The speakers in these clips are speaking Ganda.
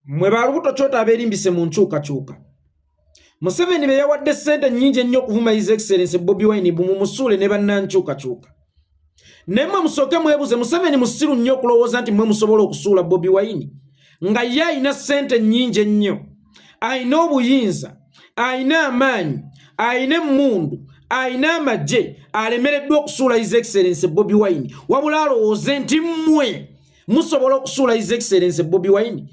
Mwe balubuto kyota abeerimbise mu nkyukakyuka. Museveni be yawadde ssente nnyingi ennyo okuvuma His Excellency Bobi Wine mbu mumusuule ne bannankyukakyuka. Naye mmwe musooke mwebuze, Museveni musiru nnyo okulowooza nti mmwe musobola okusuula Bobi Wine nga ye alina ssente nnyingi ennyo, alina obuyinza, alina amaanyi, alina emmundu, alina amagye, alemereddwa okusuula His Excellency Bobi Wine, wabula alowooze nti mmwe musobola okusuula His Excellency Bobi Wine.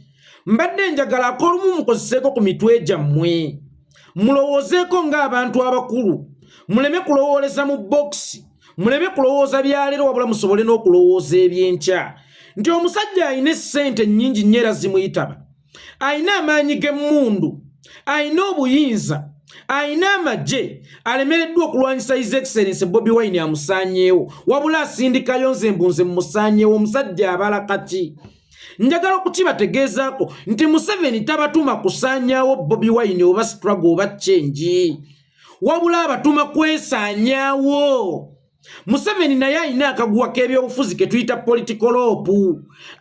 Mbadde njagala ak'olumu mukozeseeko ku mitwe gyammwe, mulowoozeeko ng'abantu abakulu, muleme kulowooleza mu bokisi, muleme kulowooza byaleero, wabula musobole n'okulowooza ebyenkya, nti omusajja alina essente nnyingi nnyo era zimuyitaba, alina amaanyi g'emmundu, alina obuyinza, alina amagye, alemereddwa okulwanyisa His Excellency Bobi Wine amusaanyeewo, wabula asindikayo nze mbu nze mmusaanyeewo. Omusajja abala kaki? Njagala okukibategeezaako nti Museveni tabatuma kusaanyaawo Bobi Wine oba struggle oba change, wabula abatuma kwesaanyaawo. Museveni naye alina akaguwa k'ebyobufuzi ke tuyita political rope,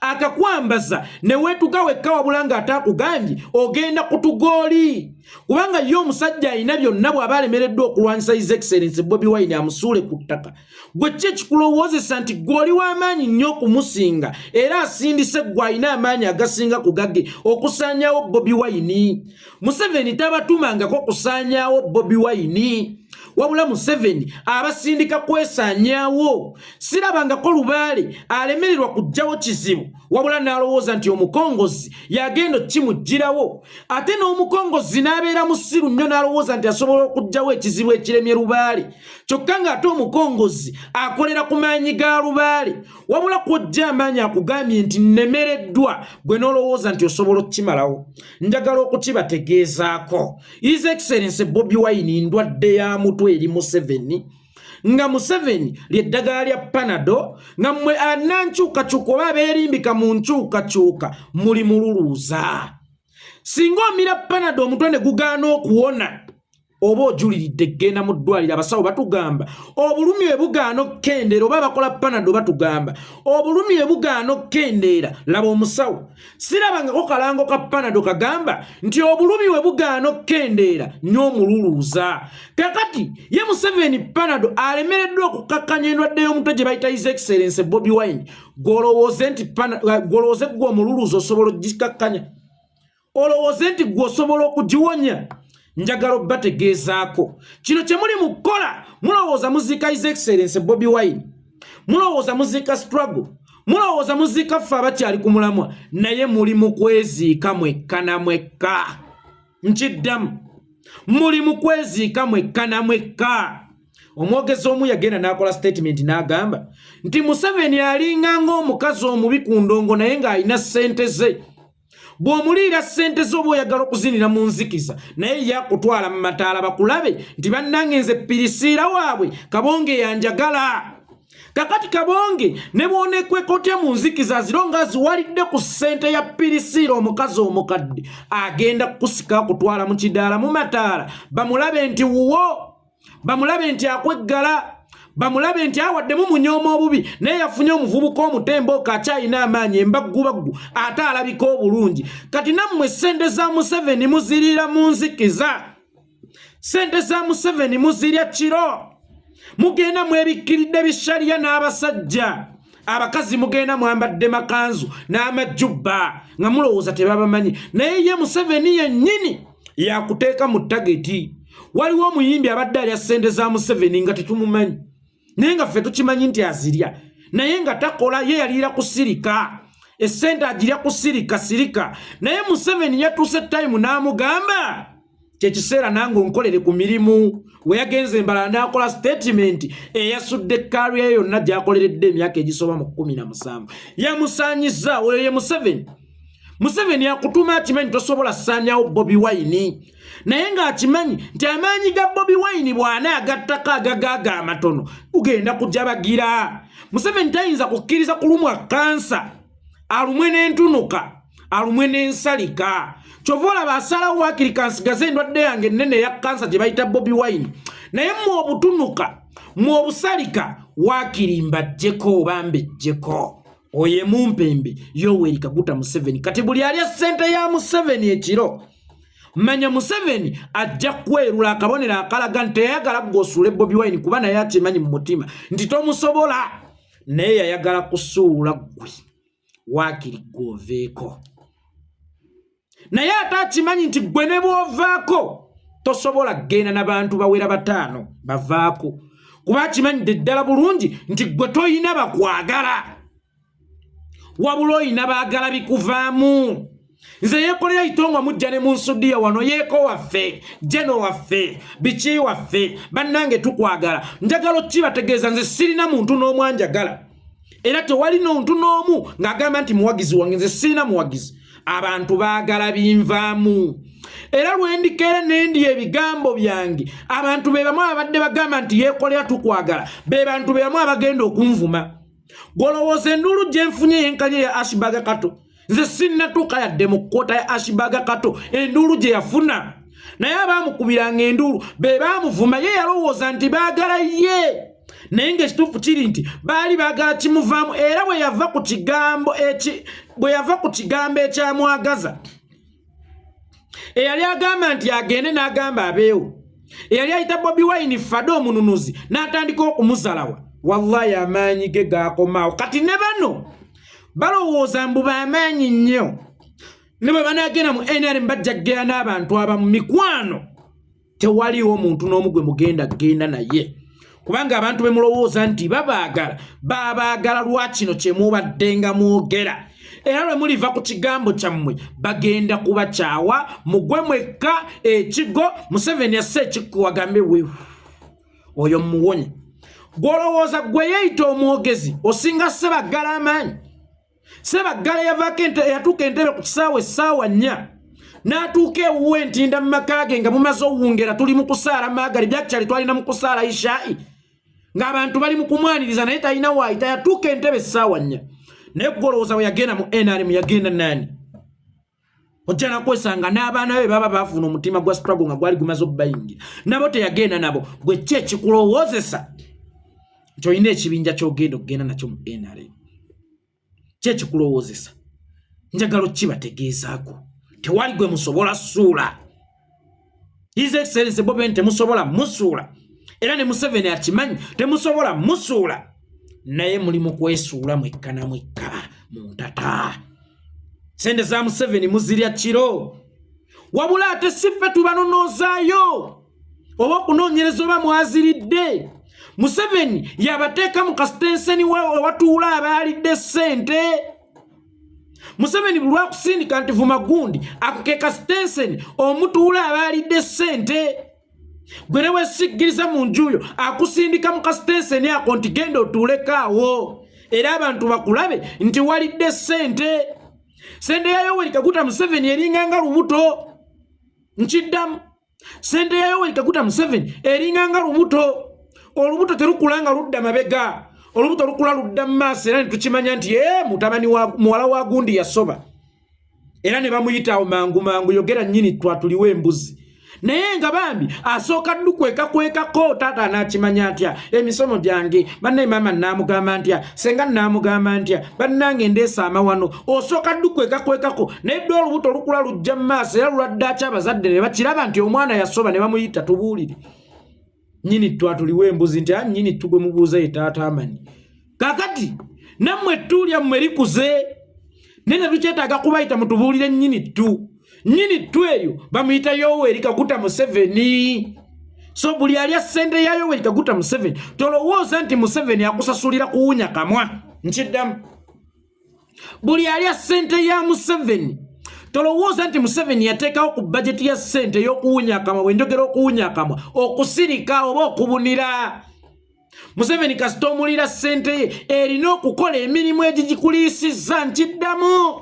akakwambaza ne weetuga wekka, wabula ng'ate akugambye ogenda kutugooli, kubanga ye omusajja alina byonna. Bw'aba alemereddwa okulwanyisa His Excellency Bobi Wine amusuule ku ttaka, gwe ki ekikulowoozesa nti gwe oli w'amaanyi nnyo okumusinga, era asindise gwe alina amaanyi agasinga ku gage okusaanyaawo Bobi Wine? Museveni tabatumangako kusaanyaawo Bobi Wine, wabula Museveni abasindika kwesaanyaawo. Sirabangako lubaale alemererwa kuggyawo kizibu, wabula n'alowooza nti omukongozi yagenda okimuggyirawo, ate n'omukongozi n'abeera musiru nnyo n'alowooza nti asobola okuggyawo ekizibu ekiremye lubaale, kyokka ng'ate omukongozi akolera ku maanyi ga lubaale. Wabula kwojja amaanyi akugambye nti nnemereddwa, gwe n'olowooza nti osobola okukimalawo. Njagala okukibategeezaako, His Excellency Bobi Wine ndwadde ya mutwe eri Museveni, nga Museveni lyeddagala lya Panado, nga mmwe anankyukakyuka oba abeerimbika mu nkyukakyuka muli mululuuza. Singa omira Panado omutwe ne gugaana okuwona, oba ojuliridde, genda mu ddwaliro. Abasawo batugamba obulumi bwe bugaana okukendeera, oba abakola Panado batugamba obulumi bwe bugaana okukendeera, laba omusawo. Sirabangako kalango ka Panado kagamba nti obulumi bwe bugaana okukendeera nnyo omululuuza. Kakati ye Museveni Panado alemereddwa okukakkanya endwadde y'omutwe gye bayita His Excellence Bobi Wine, gw'olowooze nti gw'olowooze gwe omululuuza osobola ogikakkanya, olowooze nti gwe osobola okugiwonya? Njagala obbategeezaako kino kye muli mu kukola. Mulowooza muziika His Excellence Bobi Wine, mulowooza muziika struggle, mulowooza muziika ffe abakyali ku mulamwa, naye muli mu kweziika mwekka na mwekka. Nkiddamu, muli mu kweziika mwekka na mwekka. Omwogezi omu yagenda n'akola statement n'agamba nti Museveni alinga ng'omukazi omubi ku ndongo, naye ng'alina ssente ze. Bw'omuliira ssente ze oba oyagala okuzinira mu nzikiza, naye ye akutwala mu mataala bakulabe nti bannange nze pirisiira waabwe Kabonge yanjagala. Kakati Kabonge ne bw'oneekweka otya mu nzikiza, aziro nga aziwalidde ku ssente ya pirisiira omukazi omukadde, agenda kukusika akutwala mu kidaala mu mataala bamulabe nti wuwo, bamulabe nti akweggala, bamulabe nti awaddemu munyooma obubi, naye yafunye omuvubuka omutemba oka akyalina amaanyi embaggubaggu ate alabika obulungi. Kati nammwe ssente za Museveni muziriira mu nzikiza, ssente za Museveni muzirya kiro, mugenda mwebikkiridde bishaliya n'abasajja, abakazi mugenda mwambadde makanzu n'amajjubba nga mulowooza tebabamanyi, naye ye Museveni yennyini yakuteeka mu target. Waliwo omuyimbi abadde alya ssente za Museveni nga tetumumanyi, naye nga ffe tukimanyi nti azirya, naye nga takola, ye yaliira kusirika, essente agirya kusirika sirika. Naye Museveni yatuuse time n'amugamba, kyekiseera nange onkolere ku mirimu. We yagenze embala n'akola statement eyasudde career yonna gy'akoleredde emyaka egisoba mu 17, yamusaanyizza. Oyo ye Museveni. Museveni akutuma akimanyi tosobola saanyawo Bobi Wine, naye ng'akimanyi nti amaanyi ga Bobi Wine bw'anaagattako agagaaga amatono gugenda kujabagira. Museveni tayinza kukkiriza kulumwa kansa alumwe n'entunuka, alumwe n'ensalika. Kyova olaba asalawo, waakiri kansigaze endwadde yange ennene eya kansa gye bayita Bobi Wine, naye mmwe obutunuka, mmwe obusalika, waakiri mbajjeko oba mbejjeko. Oyo emumpembe Yoweri Kaguta Museveni. Kati buli alya ssente ya Museveni ekiro, manya Museveni ajja kwerula akabonero akalaga nti teyayagala gwosuule Bobi Wine, kuba naye akimanyi mu mutima nti tomusobola, naye yayagala kusuula ggwe waakiri gwoveeko. Naye ate akimanyi nti ggwe ne bw'ovaako tosobola kugenda na bantu bawera 5 bavaako, kuba akimanyidde ddala bulungi nti ggwe toyina bakwagala, wabula oyina baagala bikuvaamu. Nze yeekolera itongwa mujja ne mu nsudiya wano, yeeko waffe, jeno waffe, biki waffe, bannange tukwagala. Njagala okkibategeeza, nze sirina muntu n'omu anjagala, era tewali muntu n'omu ng'agamba nti muwagizi wange. Nze sirina muwagizi, abantu baagala binvaamu. Era lwendikeera nendi ebigambo byange, abantu be bamu abadde bagamba nti yeekolera tukwagala, be bantu be bamu abagenda okunvuma. Gwolowooza enduulu gye nfunye yenkanye ya Ashbaga Kato? Nze sinnatuuka yadde mu kkoota ya Ashbaga Kato enduulu gye yafuna, naye abaamukubiranga enduulu be baamuvuma. Ye yalowooza nti baagala ye, naye ng'ekituufu kiri nti baali baagala kimuvaamu. Era bwe yava ku kigambo eki, bwe yava ku kigambo ekyamwagaza, eyali agamba nti agende n'agamba abeewo, eyali ayita Bobi Wine fade omununuzi n'atandika okumuzalawa, wallahi amaanyi ge gaakomaawo. Kati ne bano balowooza mbu b'amaanyi nnyo, ne bwe banaagenda mu NRM bajja kugenda n'abantu abamu. Mikwano, tewaliwo muntu n'omu gwe mugenda kugenda naye, kubanga abantu be mulowooza nti babaagala, babaagala lwa kino kye mubaddenga mwogera. Era lwe muliva ku kigambo kyammwe bagenda kubakyawa, mugwe mwekka ekigo. Museveni asse ekikko, wagambe we oyo muwonye. Gw'olowooza gwe yeeyita omwogezi osinga Ssebaggala amaanyi? Ssebaggala yavaako yatuuka entebe ku kisaawe essaawa 4, n'atuuka ewuwe entinda mu maka ge nga mumaze owungera, tuli mu kusaala maagali byakyali, twalina mu kusaala ishaa'i ng'abantu bali mu kumwaniriza, naye talina waayita. Yatuuka entebe essaawa 4. Naye gw'olowooza bwe yagenda mu NRM yagenda naani? Ojja nakwesanga n'abaana be baba baafuna omutima gwa struggle nga gwali gumaze okubayingira, nabo teyagenda nabo. Gwe ki ekikulowoozesa nti olina ekibinja ky'ogenda okugenda nakyo mu NRM? Ki ekikulowoozesa? Njagala okkibategeezaako, tewali gwe musobola suula. His Excellency Bobi Wine temusobola musuula, era ne Museveni akimanyi temusobola musuula, naye muli mu kwesuula mwekka na mwekka mu ntata. Sente za Museveni muzirya kiro, wabula ate si ffe tubanonoozaayo oba okunoonyereza oba mwaziridde. Museveni yabateeka mu kasitenseni ewatuula abaalidde ssente. Museveni buli lwakusindika nti vuma gundi, ako ke kasitenseni omutuula abaalidde ssente. Gwe ne weesiggiriza mu njuyo, akusindika mu kasitenseni ako nti genda otuuleko awo, era abantu bakulabe nti walidde ssente. Sente ya Yoweri Kaguta Museveni eringa nga lubuto. Nkiddamu, sente ya Yoweri Kaguta Museveni eringa nga lubuto. Olubuto terukula nga ludda mabega, olubuto lukula ludda mu maaso, era ne tukimanya nti e mutabani wa muwala wa gundi yasoba, era ne bamuyita awo mangu mangu, yogera nnyini twatuliwo embuzi. Naye nga bambi asooka ddukwekakwekako, taata anaakimanya atya emisomo gyange? Bannaye maama nnaamugamba ntya? Senga nnaamugamba ntya? Bannange ndeesa amawano. Osooka ddukwekakwekako, naye dde olubuto lukula lujja mu maaso, era lulwadde akya abazadde ne bakiraba nti omwana yasoba, ne bamuyita tubuulire nnyini twatuliwo embuzi, nti a nnyini tugwe mubuuza ye taata amanyi. Kakati nammwe ettu lyammwe likuze, naye tetukyetaaga kubayita mutubuulire nnyini ttu. Nnyini ttu eryo bamuyita Yoweri Kaguta Museveni. So buli alya ssente ya Yoweri Kaguta Museveni, tolowooza nti Museveni akusasulira kuwunya kamwa. Nkiddamu, buli alya ssente ya Museveni, tolowooza nti Museveni yateekawo ku bajeti ya ssente ey'okuwunya akamwa. Bwe njogera okuwunya akamwa, okusirika oba okubunira. Museveni kasita omulira ssente ye, erina okukola emirimu egigikuliisizza. Nkiddamu,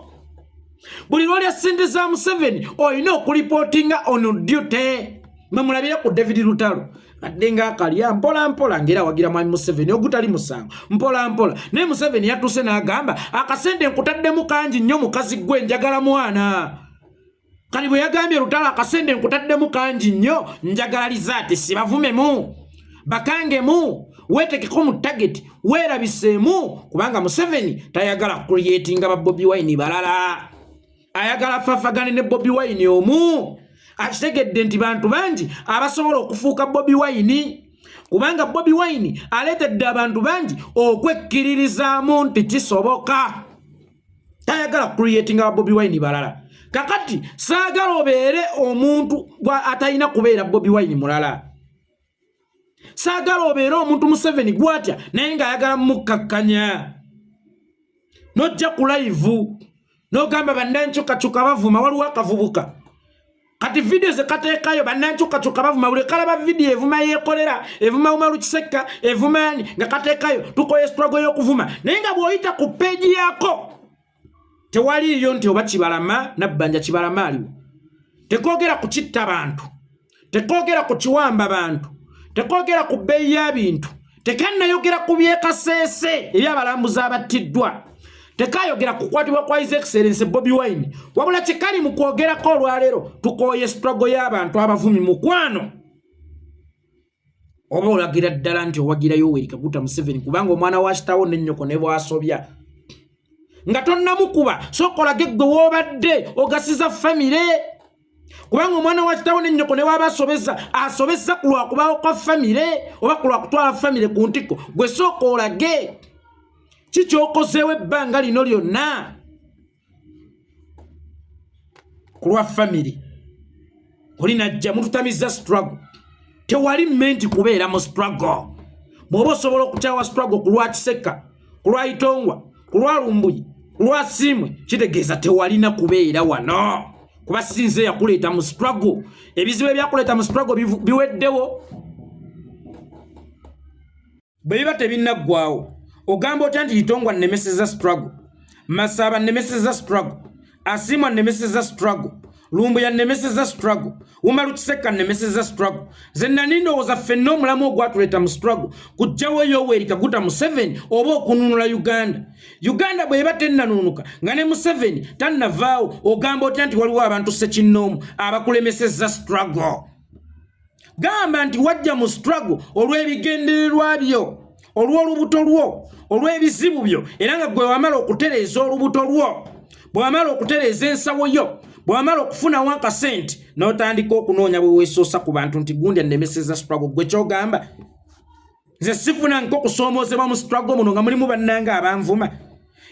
buli lwolya ssente za Museveni olina okulipootinga on duty. Mwe mulabire ku David Lutalo, adde ng'akalya mpola mpola ng'era awagira mwami Museveni, ogutali musango, mpola mpola, naye Museveni yatuuse n'agamba akasente nkutaddemu kangi nnyo, mukazi gwe njagala mwana. Kati bwe yagambye Lutalo akasente nkutaddemu kangi nnyo, njagala lizaati sibavumemu bakangemu. Weetekeko mu target, weerabiseemu, kubanga Museveni tayagala creatinga ba Bobi Wine balala, ayagala fafagane ne Bobi Wine omu. Akitegedde nti bantu bangi abasobola okufuuka Bobi Wine, kubanga Bobi Wine aleetedde abantu bangi okwekkiririzaamu nti kisoboka. Tayagala creatinga ba Bobi Wine balala. Kakati saagala obeere omuntu atalina kubeera Bobi Wine mulala. Saagala obeere omuntu Museveni gwatya naye ng'ayagala mukkakkanya. Nojja ku live n'ogamba bannankyukakyuka bavuma. Waliwo akavubuka kati vidiyo ze kateekayo, bannankyukakyuka bavuma. Buli kalaba vidiyo evuma yeekolera, evuma Umaru Kisekka, evuma ani, nga kateekayo tukoye struggle y'okuvuma. Naye nga bw'oyita ku page yako tewaliiyo nti oba Kibalama Nabbanja. Kibalama aliwo. Tekoogera ku kitta bantu, tekoogera ku kiwamba bantu, tekoogera ku bbeeyi ya bintu, tekannayogera ku byekaseese eri abalambuzi abattiddwa, tekayogera kukwatibwa kwa His Excellence Bobi Wine. Wabula kikali mu kwogerako olwaleero tukooye struggle y'abantu abavumi. Mukwano, oba olagira ddala nti owagira Yoweri Kaguta Museveni, kubanga omwana wa kitawo nennyoko ne bwasobya nga tonnamukuba, sooka olage ggwe woobadde ogasiza famire, kubanga omwana wa kitawo nennyoko ne waaba asobeza, asobeza ku lwakubaawo kwa famire oba ku lwakutwala famire ku ntikko. Gwe sooka olage kikyokozeewo ebbanga lino lyonna ku lwa famire. Oli najja mututamiza struggle. Tewali menti kubeera mu struggle. Bw'oba osobola okukyawa struggle ku lwa Kiseka, ku lwa Itongwa, ku lwa Lumbuyi, ku lwa Siimwe, kitegeeza tewalina kubeera wano, kuba sinze yakuleeta mu struggle. Ebizibu ebyakuleeta mu struggle biweddewo. Bwe biba tebinnaggwawo, ogamba otya nti Itongwa nnemeseza struggle, Masaaba nnemeseza struggle, Asiimwa nnemeseza struggle, Lumbuya nnemeseza struggle, Umaru Kisekka nnemeseza struggle? Ze nani ndowooza ffenna omulamu ogwatuleeta mu struggle kujjawo Yoweri Kaguta Museveni oba okununula Uganda. Uganda bw'eba tennanunuka nga ne Museveni tannavaawo, ogamba otya nti waliwo abantu ssekinnoomu abakulemeseza struggle? Gamba nti wajja mu struggle olw'ebigendererwa byo, olw'olubuto lwo, olw'ebizibu byo, era nga gwe wamala okutereeza olubuto lwo, bwe wamala okutereeza ensawo yo, bwe wamala okufunawo akasente, n'otandika okunoonya bwe weesoosa ku bantu nti gundi annemeseza struggle. Gwe kyogamba nze sifuna nko okusoomoozebwa mu struggle muno nga mulimu bannanga abanvuma?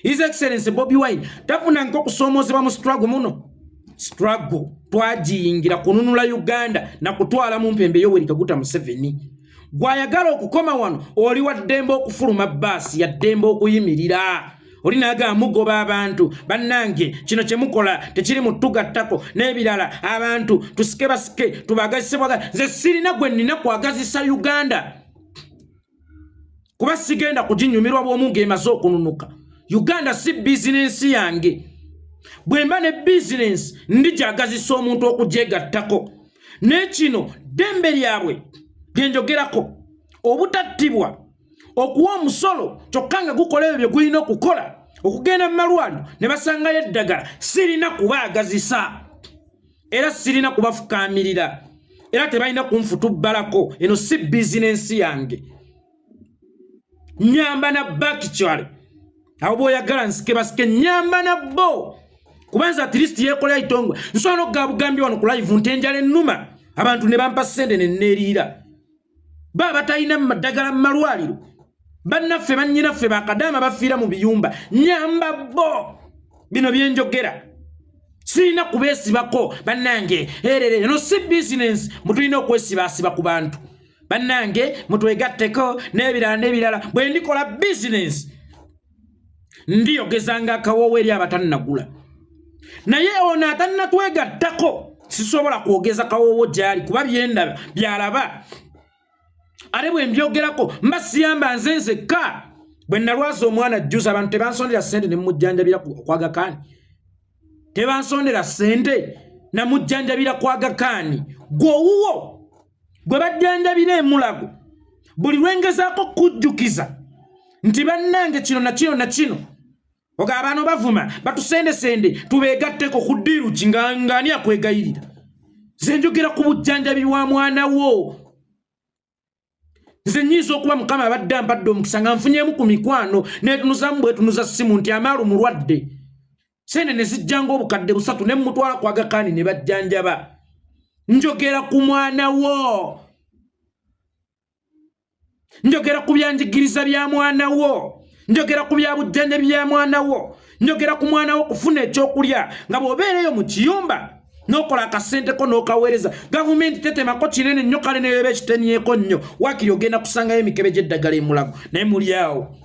His Excellence Bobi Wine tafuna nko okusoomoozebwa mu struggle muno? Struggle twagiyingira kununula Uganda na kutwala mu mpembe Yoweri Kaguta Museveni. Gwayagala okukoma wano, oli wa ddembe okufuluma, baasi ya ddembe okuyimirira. Oli naga mugoba abantu. Bannange, kino kye mukola tekiri mu tugattako n'ebirala. Abantu tusike basike, tubagazise bwaga. Nze sirina gwe nnina kwagazisa Uganda, kuba sigenda kuginyumirwa bw'omu ng'emaze okununuka. Uganda si bizinensi yange. Bwe mba ne bizinensi, ndigyagazisa omuntu okugyegattako. Naye kino ddembe lyabwe lyenjogerako, obutattibwa, okuwa omusolo kyokka nga gukola ebyo bye gulina okukola, okugenda mu malwaliro ne basangayo eddagala. Sirina kubaagazisa, era sirina kubafukaamirira, era tebalina kunfutubbalako. Eno si bizinensi yange. Nyamba na bakikyale abo boyagala nsike basike, nyamba nabo, kubanza at least yekola Itongwa. Nsobola nokugabugambye wano ku live nti enjala ennuma, abantu ne bampa ssente ne neeriira. Ba batalina maddagala mu malwaliro, bannaffe, bannyinaffe bakadaama bafiira mu biyumba, nyamba bo. Bino byenjogera sirina kubeesibako. Bannange, erere eno si bizinensi mutulina okwesibaasiba ku bantu. Bannange, mutwegatteko n'ebirala n'ebirala. Bwe ndikola bizinensi, ndiyogezanga akawoowo eri abatannagula, naye ono atannatwegattako sisobola kwogeza kawoowo gy'ali, kuba byendaba byalaba. Ate bwe mbyogerako mba siyamba nze nzekka. Bwe nalwaza omwana jjuza, abantu tebansondera ssente ne mujjanjabira kwagakaani? Tebansondera ssente namujjanjabira kwagakaani? Gwe owuwo gwe bajjanjabira emulago, buli lwengezaako kujjukiza nti bannange kino na kino na kino, oga abantu bavuma, batusendesende tubeegatteko ku ddiiru ki? Nga ng'ani akwegayirira? Nze njogera ku bujjanjabi bwa mwana wo. Nze nyinza okuba Mukama abadde ampadde omukisa nga nfunyemu ku mikwano, netunuzamu bwetunuza simu nti amaalu mulwadde, sente ne zijjanga 3000 ne mutwala ku Aga Khan ne bajjanjaba. Njogera ku mwana wo, njogera ku byanjigiriza bya mwana wo, njogera ku byabujjanjabi bya mwana wo, njogera ku mwana wo kufuna ekyokulya nga bw'obeereyo mu kiyumba n'okola akasenteko n'okaweereza. Gavumenti tetemako kinene nnyo, kale neyoba ekitenyeeko nnyo, waakiri ogenda kusangayo emikebe gy'eddagala emulago. Naye muli awo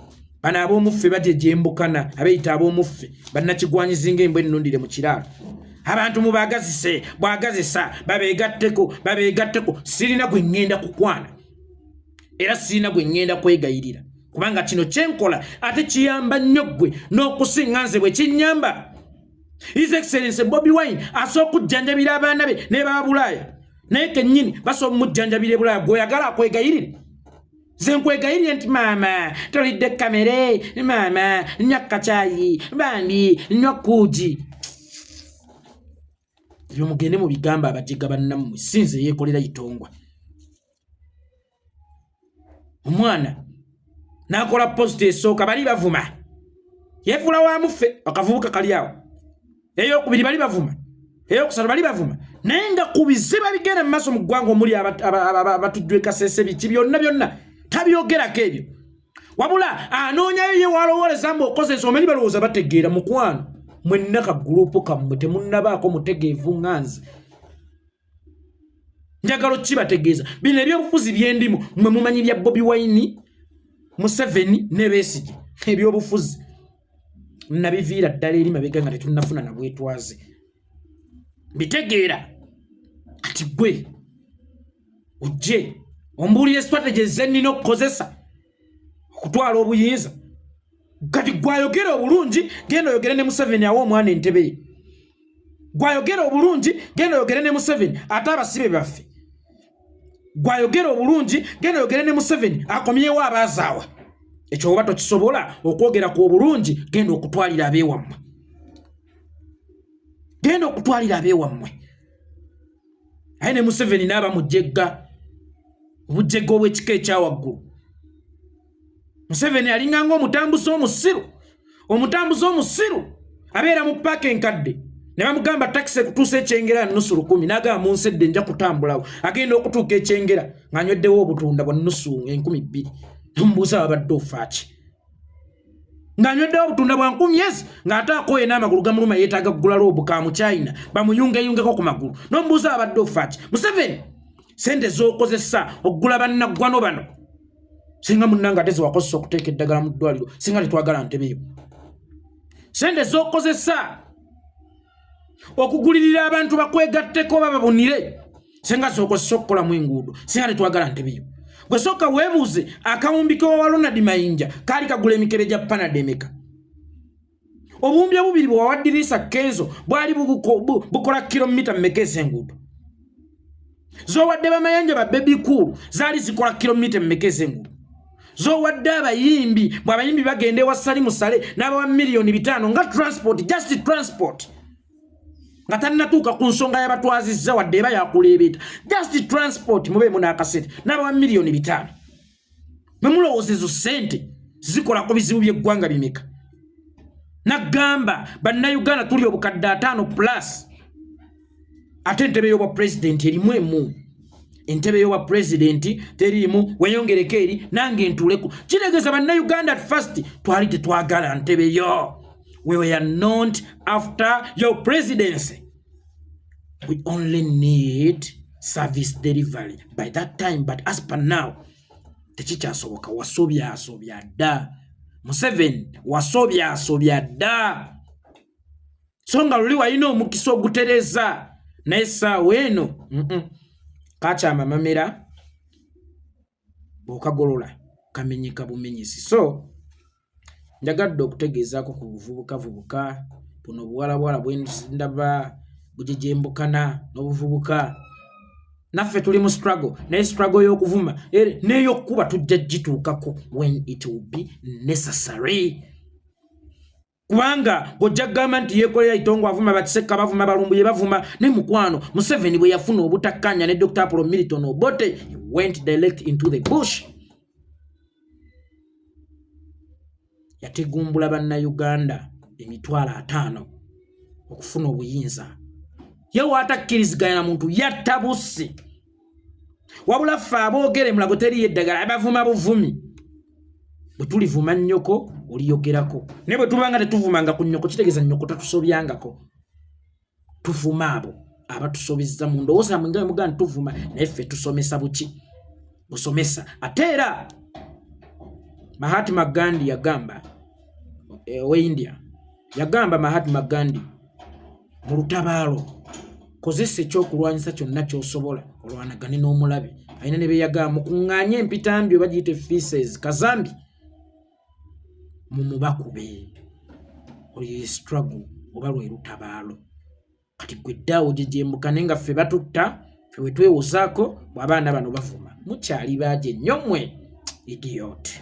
bano ab'omuffe bajejembukana, abeeyita ab'omuffe bannakigwanyizi ng'embwa ennundire mu kiraalo. Abantu mubagazise bwagazisa, babeegatteko babeegatteko. Sirina gwe ŋŋenda kukwana era sirina gwe ŋŋenda kwegayirira, kubanga kino kyenkola ate kiyamba nnyo ggwe n'okusinga nze bwe kinnyamba. His Excellence Bobi Wine asobola okujjanjabira abaana be ne babulaaya, naye kennyini basobola omujjanjabira ebulaaya. Gweoyagala akwegayirire? Nze nkwegayirire nti maama tolidde kamere, maama nywa kacaayi, bambi nywa kuugi? Ebyo mugende mu bigambo abajega bannammwe. Si nze yeekolera itongwa. Omwana n'akola post esooka, bali bavuma, yefuula wa muffe, akavubuka kali awo. Eyokubiri bali bavuma, eyokusatu bali bavuma, naye nga ku bizibu ebigenda mu maaso mu ggwanga omuli abatujju ekasese, biki byonna byonna tabyogerako ebyo, wabula anoonyayo ye walowooleza mbu okozesa. Omanyi balowooza bategeera. Mukwano, mwenna ka group kammwe temunnabaako mutegeevu nga nze. Njagala okkibategeeza, bino ebyobufuzi byendimu mwe mumanyi bya Bobi Wine, Museveni ne Besigye. Ebyobufuzi nabiviira ddala eri mabega nga tetunnafuna na bwetwaze, mbitegeera. Kati gwe ojje ombuulire strategy zennina okukozesa okutwala obuyinza. Kati gwayogera obulungi, genda oyogere ne Museveni awe omwana entebe ye. Gwayogera obulungi, genda oyogere ne Museveni ate abasibe baffe. Gwayogera obulungi, genda oyogere ne Museveni akomyewo abaazaawa. Ekyo oba tokisobola okwogera ku obulungi, genda okutwalira abeewammwe, genda okutwalira abeewammwe. Aye ne Museveni n'aba mujegga, obujegga obw'ekika ekyawaggulu. Museveni alinganga omutambuzi omusiru, omutambuzi omusiru abeera mu paaka enkadde ne bamugamba takisi ekutuusa ekyengera nusu 1000, n'agamba mu nsi edde nja kutambulawo. Agenda okutuuka ekyengera ng'anyweddewo obutunda bwa nusu 2000. Nomubuuza babadde ofaaki ng'anyweddewo obutunda bwa 1000 ezi, ng'ate akooye n'amagulu gamuluma, yeetaaga kugula loobu ka muchina bamuyungeyungeko ku magulu. Nomubuuza babadde ofaaki. Museveni, sente z'okozesa okugula bannaggwano bano, singa munnanga ate zewakozesa okuteeka eddagala mu ddwaliro, singa tetwagala ntebeyo. Sente z'okozesa okugulirira abantu bakwegatteko oba babunire, singa zokozesa okukolamu enguudo, singa tetwagala ntebeyo. Gwe sooka weebuuze, akawumbi kewawa Ronald Mayinja kaali kagula emikebe gya Panado emeka? Obuwumbi obubiri bwe wawaddirisa Kenzo bwali bukola kilomita mmeka ez'enguudo? Z'owadde bamayanja ba Bebe Cool zaali zikola kilomita mmeka ez'enguudo? Z'owadde abayimbi, bwe abayimbi bagenda ewa Sali Musale n'abawa miliyoni 5 nga transport, just transport, nga tannatuuka ku nsonga yabatwazizza wadde eba yakuleebeeta, just transport, mubeemu n'akasente, n'abawa miliyoni 5, memulowooza ezo ssente zikola ku bizibu by'eggwanga bimeka? Nagamba bannayuganda tuli 50,000 plus, ate entebe y'obwa pulezidenti erimu emu. Entebe y'obwa pulezidenti teriimu, weyongereko eri nange ntuuleko. Kitegeeza bannayuganda at first twali tetwagala ntebe yo. We were not after your presidency, we only need service delivery by that time. But as per now tekikyasoboka. Wasobyasobya dda, Museveni, wasobyasobya dda. So nga luli walina omukisa ogutereza, naye essaawa eno kakyama mamera, bw'okagolola kamenyeka bumenyesi. So njagadde okutegeezaako ku buvubukavubuka buno, obuwalabwala bwendaba bujejembukana n'obuvubuka. Naffe tuli mu struggle, naye struggle y'okuvuma n'ey'okkuba tujja gituukako when it will be necessary, kubanga gojja kugamba nti yeekolera itongo, avuma bakiseka, bavuma balumbuye, bavuma ne mukwano. Museveni bwe yafuna obutakkanya ne Dr Apollo Milton Obote, he went direct into the bush. Yategumbula Bannayuganda 500,000 okufuna obuyinza. Ye waatakkiriziganya na muntu yatta bussi. Wabula ffe aboogere Mulago teriyo eddagala, abavuma buvumi. Bwe tulivuma nnyoko oliyogerako, naye bwe tuba nga tetuvumanga ku nnyoko kitegeeza nnyoko tatusobyangako. Tuvuma abo abatusobezza mu ndowooza yamwe nga bwe mugamba tuvuma, naye ffe tusomesa buki busomesa. Ate era Mahatma Gandhi yagamba, owe India yagamba, Mahatma Gandhi, mu lutabaalo kozesa ekyokulwanyisa kyonna ky'osobola olwanagane n'omulabe. Alina ne beyagamba, mukuŋŋaanye empitambi oba giyite feces, kazambi, mumubakube. Oyo struggle oba lwe lutabaalo. Kati gwe ddaawo gyegyembuka, naye nga ffe batutta, ffe we twewozaako bw'abaana bano bavuma. Mukyali baagi ennyo mmwe, idiot.